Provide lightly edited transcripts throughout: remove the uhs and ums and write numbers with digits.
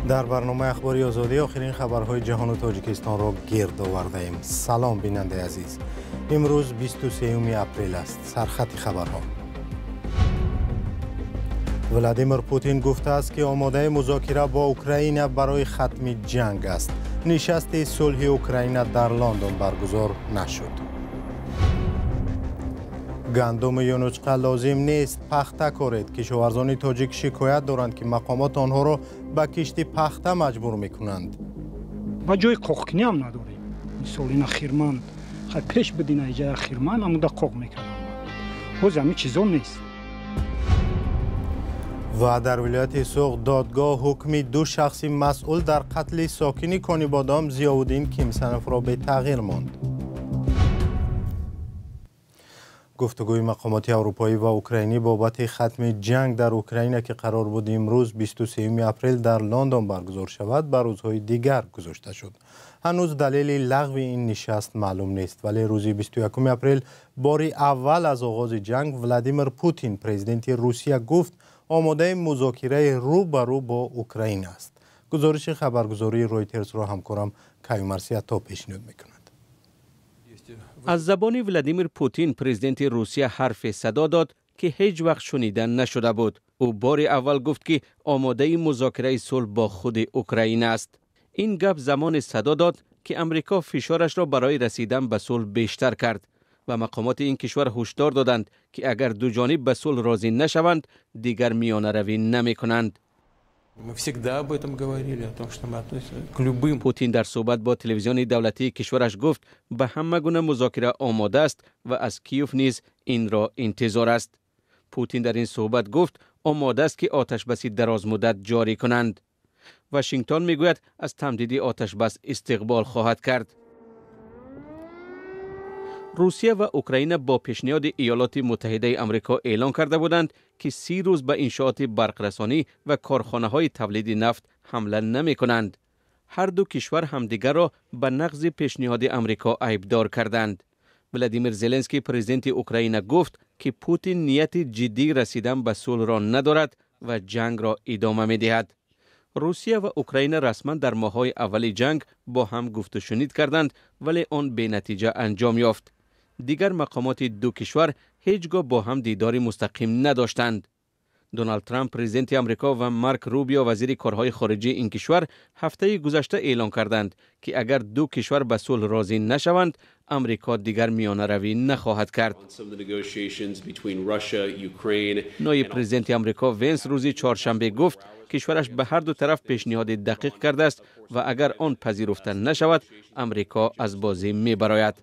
Дар барномаи Ахбори Озодӣ охирин хабарҳои ҷаҳону Тоҷикистонро гирд овардаем. Салом, бинандаи азиз. Имрӯз 23 апрел аст. Сархати хабарҳо. Владимир Путин гуфтааст, ки омодаи музокира бо Украина барои хатми ҷанг аст. Нишасти сулҳи Украина дар Лондон баргузор нашуд. Гандуму юнучқа лозим нест, пахта коред. Кишоварзони тоҷик шикоят доранд, ки мақомот онҳоро ба кишти пахта маҷбур мекунанд. Ба ҷои қоқкунӣ ҳам надорем. Мисол, ина хирман хай пеш бидина, иҷа хирман амуда қоқ мекардам. Ҳоз ҳамин чизо нест. Ва дар вилояти Суғд додгоҳ ҳукми ду шахси масъул дар қатли сокини Конибодом Зиёвуддин Кимсановро бетағйир монд. Гуфтугӯи мақомоти аврупоӣ ва украинӣ бобати хатми ҷанг дар Украина, ки қарор буд имрӯз 23 апрел дар Лондон баргузор шавад, ба рӯзҳои дигар гузошта шуд. Ҳанӯз далели лағви ин нишаст маълум нест, вале рӯзи 21 апрел бори аввал аз оғози ҷанг Владимир Путин, президенти Русия, гуфт омодаи музокираи рӯ ба рӯ бо Украина аст. Гузориши хабаргузории Ройтерсро ҳамкорам Каюмарс Ято пешниҳод мекунад. Аз забони Владимир Путин, президенти Русия, ҳарфе садо дод, ки ҳеҷ вақт шунида нашуда буд. Ӯ бори аввал гуфт, ки омодаи музокираи сулҳ бо худи Украина аст. Ин гап замоне садо дод, ки Амрико фишорашро барои расидан ба сулҳ бештар кард ва мақомоти ин кишвар ҳушдор доданд, ки агар ду ҷониб ба сулҳ розӣ нашаванд, дигар миёнаравӣ намекунанд. Мы всегда об этом говорили, о том, что мы относимся к любым. Путин дар суҳбат бо телевизиони давлатии кишвараш гуфт, ба ҳама гуна музокира омода аст ва аз Киев низ инро интизор аст. Путин дар ин суҳбат гуфт, омода аст, ки оташбаси дарозмуддат ҷорӣ кунанд. Вашингтон мегӯяд, аз тамдиди оташбас истиқбол хоҳад кард. Русия ва Украина бо пешниҳоди Иёлоти Муттаҳидаи Амрико эълон карда буданд, ки 30 рӯз ба иншооти барқрасонӣ ва корхонаҳои тавлиди нафт ҳамла намекунанд. Ҳар ду кишвар ҳамдигарро ба нақзи пешниҳоди Амрико айбдор карданд. Владимир Зеленский, президенти Украина, гуфт, ки Путин нияти ҷиддии расидан ба сулҳро надорад ва ҷангро идома медиҳад. Русия ва Украина расман дар моҳҳои аввали ҷанг бо ҳам гуфтушунид карданд, вале он бенатиҷа анҷом ёфт. Дигар мақомоти ду кишвар ҳеҷ гоҳ бо ҳам дидори мустақим надоштанд. Доналд Трамп, президенти Амрико, ва Марк Рубио, вазири корҳои хориҷии ин кишвар, ҳафтаи гузашта эълон карданд, ки агар ду кишвар ба сулҳ розӣ нашаванд, Амрико дигар миёнаравӣ нахоҳад кард. Ноиб президенти Амрико Венс рӯзи чоршанбе гуфт, кишвараш ба ҳар ду тараф пешниҳоди дақиқ кардааст ва агар он пазируфта нашавад, Амрико аз бозӣ мебарояд.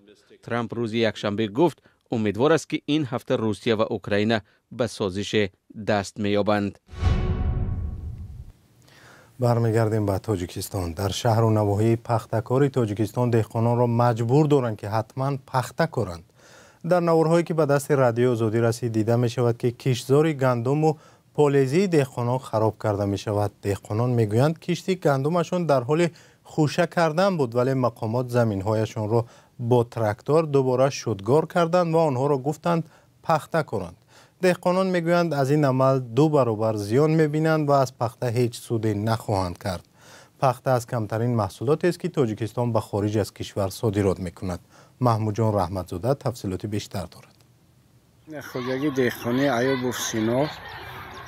Трамп рӯзи якшанбе гуфт, умедвор аст, ки ин ҳафта Русия ва Украина ба созише даст меёбанд. Бармегардем ба Тоҷикистон. Дар шаҳру навоҳии пахтакори Тоҷикистон деҳқононро маҷбур доранд, ки ҳатман пахта коранд. Дар наворҳое, ки ба дасти Радиои Озодӣ расид, дида мешавад, ки киштзори гандуму полезии деҳқонон хароб карда мешавад. Деҳқонон мегӯянд, кишти гандумашон дар ҳоли хӯша кардан буд, вале мақомот заминҳояшонро бо трактор дубора шудгор карданд ва онҳоро гуфтанд пахта коранд. Деҳқонон мегӯянд, аз ин амал ду баробар зиён мебинанд ва аз пахта ҳеҷ суде нахоҳанд кард. Пахта аз камтарин маҳсулотест, ки Тоҷикистон ба хориҷ аз кишвар содирот мекунад. Маҳмудҷон Раҳматзода тафсилоти бештар дорад. Хоҷагии деҳқонии Аюбов Сино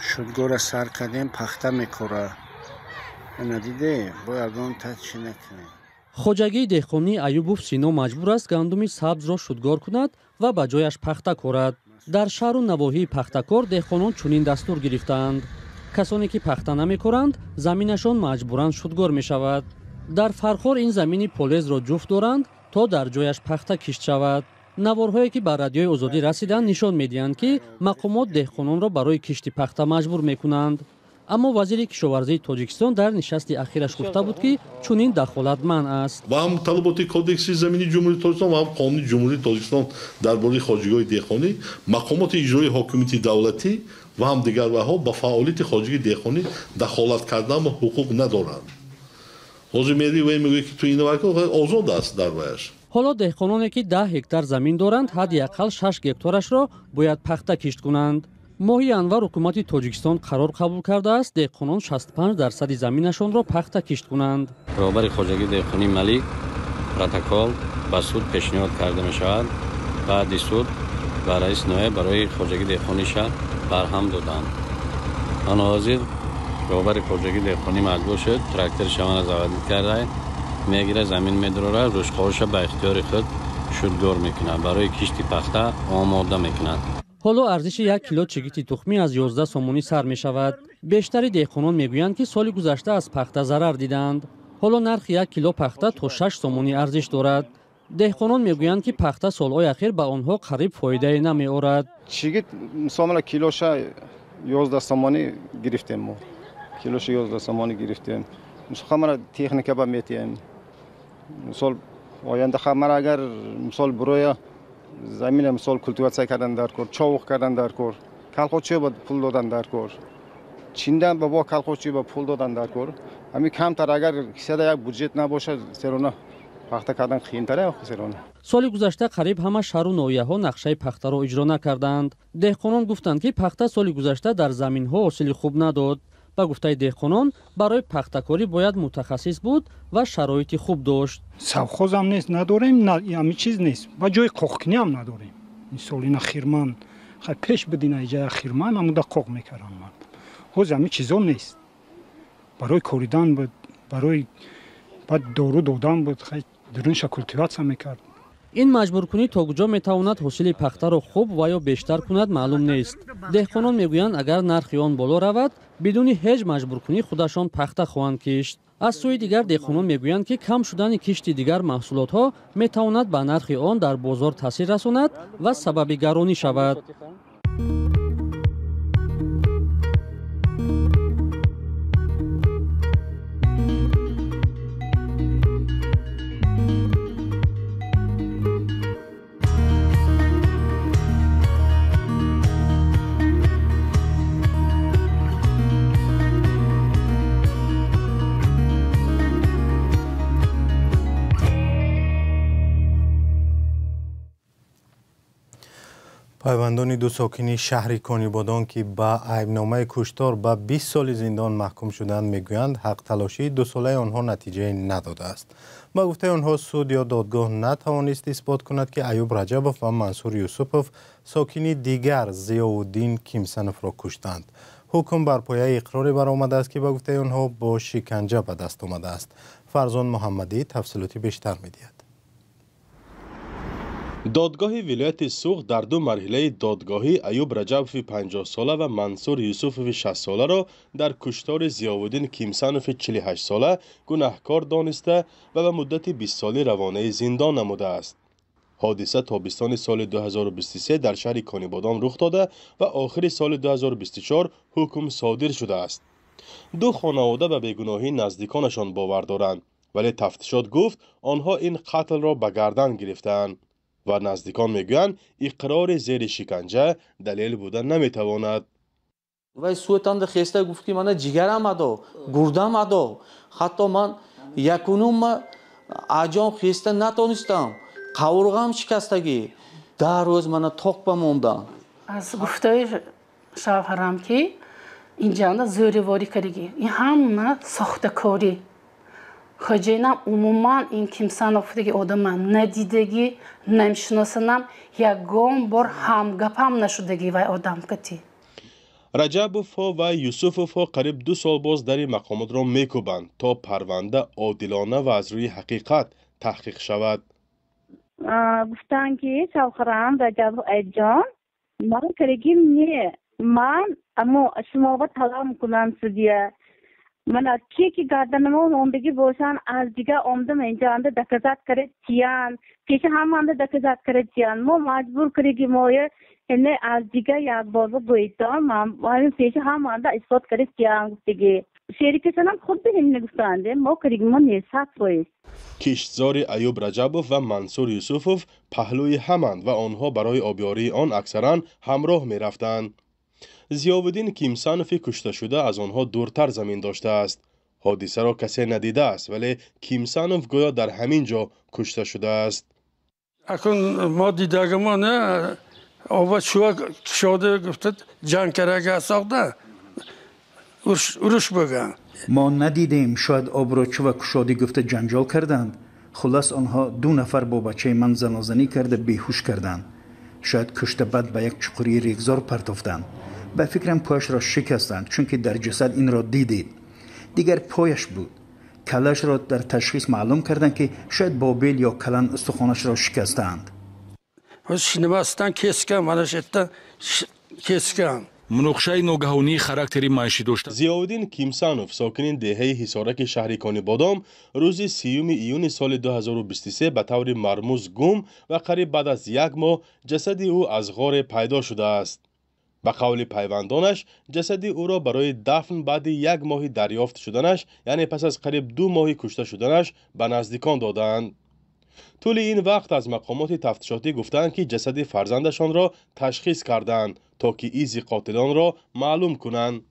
шудгора сар кардем, пахта мекора. Надиде, бо ягон та чӣ накунем. Хоҷагии деҳқонии Аюбов Сино маҷбур аст гандуми сабзро шудгор кунад ва ба ҷояш пахта корад. Дар шаҳру навоҳии пахтакор деҳқонон чунин дастур гирифтаанд: касоне ки пахта намекоранд, заминашон маҷбуран шудгор мешавад. Дар Фархор ин замини полезро ҷуфт доранд, то дар ҷояш пахта кишт шавад. Наворҳое, ки ба Радиои Озодӣ расиданд, нишон медиҳанд, ки мақомот деҳқононро барои кишти пахта маҷбур мекунанд. Аммо вазири кишоварзии Тоҷикистон дар нишасти ахираш гуфта буд, ки чунин дахолат манъ аст. Ва ҳам талаботи Кодекси замини Ҷумҳурии Тоҷикистон, ва ҳам Қонуни Ҷумҳурии Тоҷикистон дар бораи хоҷагиҳои деҳқонӣ мақомоти иҷроии ҳокимияти давлатӣ ва ҳам дигар ваҳо ба фаъолияти хоҷагии деҳқонӣ дахолат кардан ҳуқуқ надоранд. Ҳозир мери вай мегӯяд, ки ту ина озод аст дар ваяш. Ҳоло деҳқононе, ки 10 гектар замин доранд, ҳадди ақал 6 гектарашро бояд пахта кишт кунанд. Моҳи январ ҳукумати Тоҷикистон қарор қабул кардааст, деҳқонон 65% заминашонро пахта кишт кунанд. Роҳбари хоҷагии деҳқонии Малик протокол ба суд пешниҳод карда мешавад. Баъди суд ба раиси ноҳия барои хоҷагии деҳқониша барҳам доданд. Ана ҳозир роҳбари хоҷагии деҳқонӣ маҷбур шуд, трактори шавана заводит карда, мегира, замин медурора, рӯшқоҳоша ба ихтиёри худ шудгор мекунад, барои кишти пахта омода мекунад. Ҳоло арзиши 1 кило чигити тухмӣ аз 11 сомонӣ сар мешавад. Бештари деҳқонон мегӯянд, ки соли гузашта аз пахта зарар дидаанд. Ҳоло нархи 1 кило пахта то 6 сомонӣ арзиш дорад. Деҳқонон мегӯянд, ки пахта солҳои ахир ба онҳо қариб фоидае намеорад. Чигит мисол килоша 11 сомонӣ гирифтем мо. Килоша 11 сомонӣ гирифтем. Мисол ҳамара техника ба метиҳем. Мисол оянда ҳамара агар мисол буроя замина мисол культиватсия кардан дар кор, човуқ кардан дар кор, калхочиё ба пул додан дар кор, чиндан ба бо калхочиё ба пул додан дар кор. Ҳамин камтар агар кисада як буҷет набошад, серона пахта кардан қийинтар серона. Соли гузашта қариб ҳама шаҳру ноҳияҳо нақшаи пахтаро иҷро накарданд. Деҳқонон гуфтанд, ки пахта соли гузашта дар заминҳо ҳосили хуб надод. Ба гуфтаи деҳқонон, барои пахтакорӣ бояд мутахассис буд ва шароити хуб дошт. Совхозам нест, надорем, ҳамин чиз нест. Ба ҷои қоқкунӣ ҳам надорем. Мисол ина хирман, хай пеш бидина иҷа хирман, ҳамуда қоқ мекардам ман. Ҳозир ҳамин чизо нест. Барои коридан буд, барои баъд дору додан буд, хай дурунша культиватсия мекард. Ин маҷбуркунӣ то куҷо метавонад ҳосили пахтаро хуб ва ё бештар кунад маълум нест. Деҳқонон мегӯянд, агар нархи он боло равад, бидуни ҳеҷ маҷбуркунӣ худашон пахта хоҳанд кишт. Аз сӯи дигар деҳқонон мегӯянд, ки кам шудани кишти дигар маҳсулотҳо метавонад ба нархи он дар бозор таъсир расонад ва сабаби гаронӣ шавад. Пайвандони ду сокини шаҳри Конибодон, ки ба айбномаи куштор ба 20 соли зиндон маҳкум шуданд, мегӯянд, ҳақталошии дусолаи онҳо натиҷае надодааст. Ба гуфтаи онҳо, суд ё додгоҳ натавонист исбот кунад, ки Аюб Раҷабов ва Мансур Юсупов сокини дигар Зиёвуддин Кимсановро куштанд. Ҳукм бар пояи иқроре баромадааст, ки ба гуфтаи онҳо бо шиканҷа ба даст омадааст. Фарзон Муҳаммадӣ тафсилоти бештар медиҳад. Додгоҳи вилояти Суғд дар ду марҳилаи додгоҳӣ Аюб Раҷабови 50-сола ва Мансур Юсуфови 60-соларо дар куштори Зиёвуддин Кимсанови 48-сола гунаҳкор дониста ва ба муддати 20-солӣ равонаи зиндон намудааст. Ҳодиса тобистони соли 2023 дар шаҳри Конибодом рух дода ва охири соли 2024 ҳукм содир шудааст. Ду хонавода ба бегуноҳии наздиконашон бовар доранд, вале тафтишот гуфт онҳо ин қатлро ба гардан гирифтаанд ва наздикон мегӯянд, иқрори зери шиканҷа далел буда наметавонад. Вай суэтанда хеста гуфт, ки мана ҷигарам адо, гурдам адо, ҳатто ман якунум аҷом хеста натонистам, қавурғам шикастагӣ, 10 рӯз мана тоқ ба мондам. Аз гуфтаи шавҳарам, ки инҷанда зӯриворӣ кардагӣ, ин ҳама сохтакорӣ. Хоҷаинам умуман ин Кимсанов гуфтаги одама надидагӣ, намешиносанам, ягон бор ҳамгапам нашудагӣ вай одам кати. Раҷабовҳо ва Юсуфовҳо қариб 2 сол боз дари мақомотро мекӯбанд, то парванда одилона ва аз рӯи ҳақиқат таҳқиқ шавад. Гуфтанд, ки шавҳарам Раҷабов Айҷон, ман карагим не, ман амо шумоба талаб мекунам судья. Мана ки ки гарданамо мондагӣ бошанд, аз дигар омдам инҷаанда доказать карда чиян, пеши ҳамаанда доказать карда чиян. Мо маҷбур кардаги моя не аз дигар як бор гӯйтон, ман пеши ҳамаанда исбот карда чиян гуфтагӣ. Шерикашонам худ ба ҳамина гуфтанд, мо кардаги мо не 100%. Киштзори Аюб Раҷабов ва Мансур Юсуфов паҳлӯи ҳаманд ва онҳо барои обёрии он аксаран ҳамроҳ мерафтанд. Зиёвуддин Кимсанови кушташуда аз онҳо дуртар замин доштааст. Ҳодисаро касе надидааст, вале Кимсанов гӯё дар ҳамин ҷо кушта шудааст. Акун мо дидагимо не, Оба чува кушода гуфта ҷанг карага сохта уруш bo'lgan. Мо надидем, шояд обро чува кушодӣ гуфта ҷанҷол карданд. Хулас, онҳо ду нафар бо бачаи ман занозанӣ карда беҳуш карданд. Шояд кушта баъд ба як чуқурии регзор партофтанд. Ба фикрам пояшро шикастанд, чунки дар ҷасад инро дидед. Дигар пояш буд. Каллаашро дар ташхис маълум карданд, ки шояд бо бел ё калан устухонашро шикастаанд. Nimasidan kesgan, mana shu yerdan kesgan. Муноқишаи ногаҳонии характери маишӣ дошта. Зиёвуддин Кимсанов, сокини деҳаи Ҳисораки шаҳри Конибодом, рӯзи 30 июни соли 2023 ба таври мармуз гум ва қариб баъд аз як моҳ ҷасади ӯ аз ғоре пайдо шудааст. Ба қавли пайвандонаш, ҷасади ӯро барои дафн баъди як моҳи дарёфт шуданаш, яъне пас аз қариб 2 моҳи кушта шуданаш, ба наздикон додаанд. Тӯли ин вақт аз мақомоти тафтишотӣ гуфтаанд, ки ҷасади фарзандашонро ташхис кардаанд, то ки изи қотилонро маълум кунанд.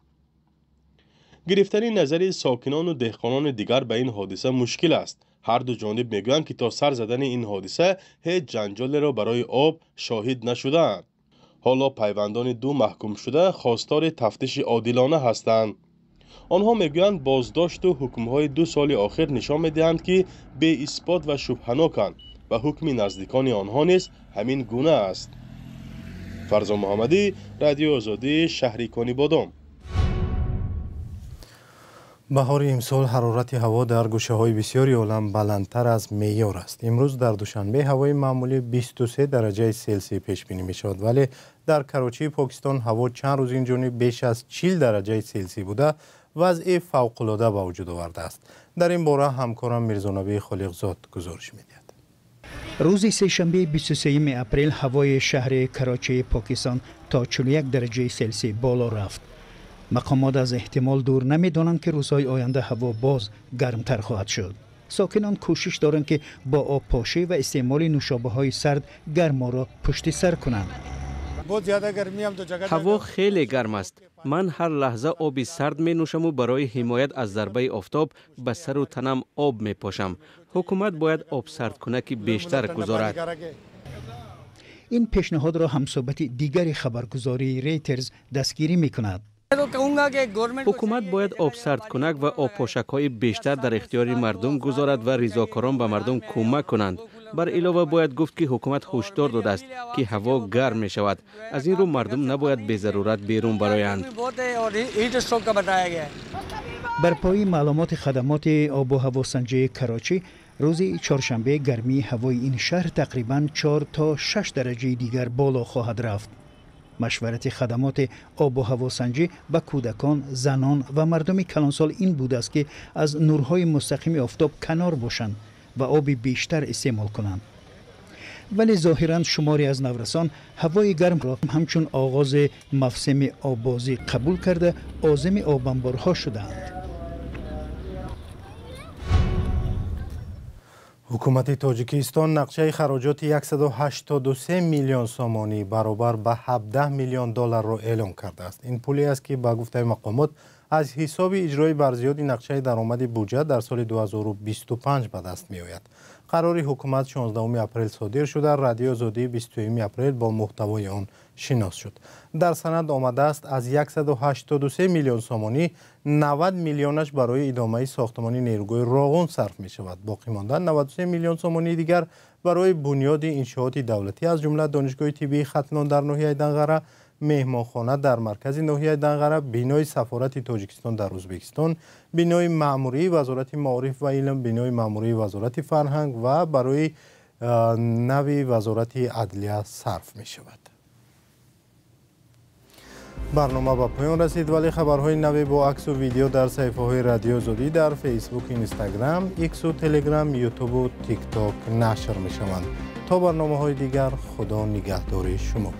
Гирифтани назари сокинону деҳқонони дигар ба ин ҳодиса мушкил аст. Ҳар ду ҷониб мегӯянд, ки то сар задани ин ҳодиса ҳеҷ ҷанҷолеро барои об шоҳид нашудаанд. Ҳоло пайвандони ду маҳкумшуда хостори тафтиши одилона ҳастанд. Онҳо мегӯянд, боздошту ҳукмҳои 2 соли охир нишон медиҳанд, ки беисбот ва шубҳаноканд ва ҳукми наздикони онҳо низ ҳамин гуна аст. Фарзон Муҳаммадӣ, Радиои Озодӣ, шаҳри Конибодом. Баҳори имсол ҳарорати ҳаво дар гӯшаҳои бисёри олам баландтар аз меъёр аст. Имрӯз дар Душанбе ҳавои маъмулӣ 23 дараҷаи Селсий пешбинӣ мешавад, вале дар Карочии Покистон ҳаво чанд рӯз инҷониб беш аз 40 дараҷаи Селсий буда, вазъи фавқулода ба вуҷуд овардааст. Дар ин бора ҳамкорам Мирзонабии Холиқзод гузориш медиҳад. Рӯзи сешанбе 23 апрел ҳавои шаҳри Карочии Покистон то 41 дараҷаи Селсий боло рафт. Мақомот аз эҳтимол дур намедонанд, ки рӯзҳои оянда ҳаво боз гармтар хоҳад шуд. Сокинон кӯшиш доранд, ки бо обпошӣ ва истеъмоли нӯшобаҳои сард гарморо пушти сар кунанд. Ҳаво хеле гарм аст. Ман ҳар лаҳза оби сард менӯшаму барои ҳимоят аз зарбаи офтоб ба сару танам об мепошам. Ҳукумат бояд обсардкунаки бештар гузорад. Ин пешниҳодро ҳамсӯҳбати дигари хабаргузории Рейтерз дастгирӣ мекунад. Ҳукумат бояд обсардкунак ва обпошакҳои бештар дар ихтиёри мардум гузорад ва ризокорон ба мардум кӯмак кунанд. Бар илова бояд гуфт, ки ҳукумат ҳушдор додааст, ки ҳаво гарм мешавад. Аз ин рӯ мардум набояд безарурат берун бароянд. Бар пои маълумоти хадамоти обу ҳавосанҷии Карочӣ, рӯзи чоршанбе гармии ҳавои ин шаҳр тақрибан 4 то 6 дараҷаи дигар боло хоҳад рафт. Машварати хадамоти обу ҳавосанҷӣ ба кӯдакон, занон ва мардуми калонсол ин будааст, ки аз нурҳои мустақими офтоб канор бошанд ва оби бештар истеъмол кунанд. Вале зоҳиран шуморе аз наврасон ҳавои гармро ҳамчун оғози мавсими оббозӣ қабул карда, озими обанборҳо шудаанд. Ҳукумати Тоҷикистон нақшаи хароҷоти 183 миллион сомонӣ баробар ба 17 миллион долларро эълон кардааст. Ин пуле аст, ки ба гуфтаи мақомот аз ҳисоби иҷрои барзиёди нақшаи даромади буҷа дар соли 2025 ба даст меояд. Қарори ҳукумат 16 апрел содир шуда, Радиои Озодӣ 21 апрел бо муҳтавои он шинос шуд. Дар санад омадааст, аз 183 миллион сомонӣ 90 миллионаш барои идомаи сохтмони нерӯгоҳи Роғун сарф мешавад. Боқӣ монда 93 миллион сомонии дигар барои бунёди иншооти давлатӣ, аз ҷумла Донишгоҳи тиббии Хатлон дар ноҳияи Данғара, меҳмонхона дар маркази ноҳияи Данғара, бинои сафорати Тоҷикистон дар Ӯзбекистон, бинои маъмурии Вазорати маориф ва илм, бинои маъмурии Вазорати фарҳанг ва барои нави Вазорати адлия сарф мешавад. Барнома ба поён расид, вале хабарҳои наве бо аксу видео дар саҳифаҳои Радиои Озодӣ дар Фейсбук, Инстаграм, Иксу, Телеграм, Ютубу Тикток нашр мешаванд. То барномаҳои дигар, Худо нигаҳдори шумо.